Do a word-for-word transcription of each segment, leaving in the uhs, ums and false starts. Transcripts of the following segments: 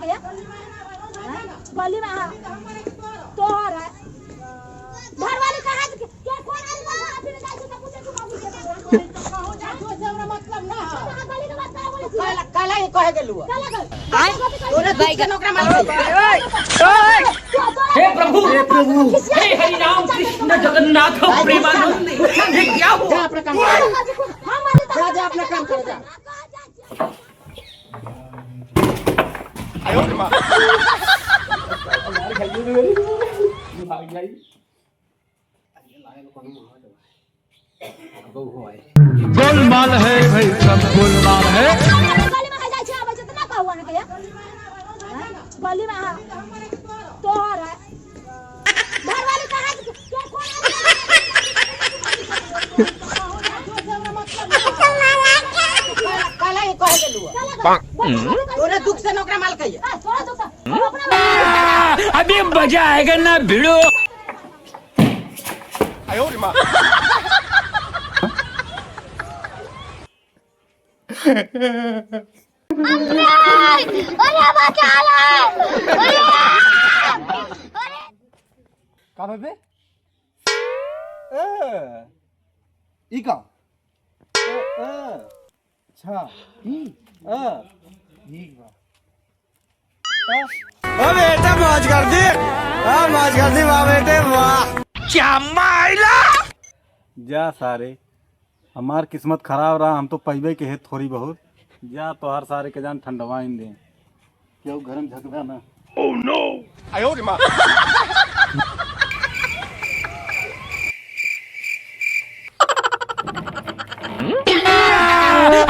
गली में, हाँ। तोहर है। घर वाली कहाँ के, के कौन आदमी को घर पे जाए तो पूछे तू बाबू के। कहाँ जाए तो से हमरा मतलब ना है। हाँ, गली के बात कहाँ बोले तू? काला, काला ही कहे के लुआ। काला कर। आय। तोरे दुख से नौकरा मार। हे प्रभु, हे प्रभु, हे हरि राम कृष्ण जगन्नाथ प्रेमानंद, ये क्या हुआ? जा अपना काम कर। जा, जा अपना काम कर, जा। गोलमाल है भाई, सब गोलमाल है। गली में आ जाए छे, अब जितना का हुआ ना भैया। गली में, हाँ। तोहर है। घर वाली कहाँ के, के कौन है? काला ही कहे के लुआ। काला कर। तोरे दुख से नौकरा माल कहिए। हाँ, तोरा दुख से। हम अपना अभी मजा आएगा ना भिड़ो। अरे, अरे, बचा ले। अरे, अरे। का बे? ए, ई का? ए, ए, अच्छा, ई, ए, ठीक बा। ए? ओ बेटा, मौज कर दी। हाँ, मौज कर दी, वाह बेटे, वाह। क्या मायला? जा सारे, हमार किस्मत खराब रहा, हम तो पइबे के है थोड़ी बहुत। जा तोहार सारे के जान ठंडवाइन दे। केहू घर में झगड़ा ना। Oh no! आयो रे माँ।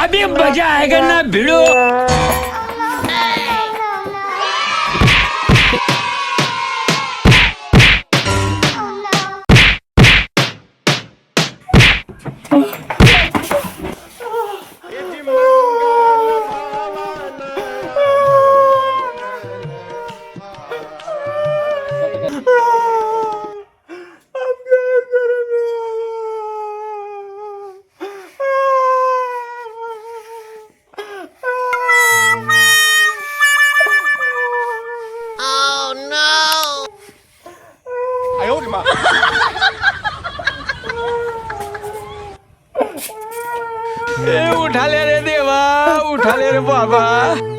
अभी मजा आएगा ना भिड़ो। ए, उठा ले रे देवा, उठा ले रे बाबा।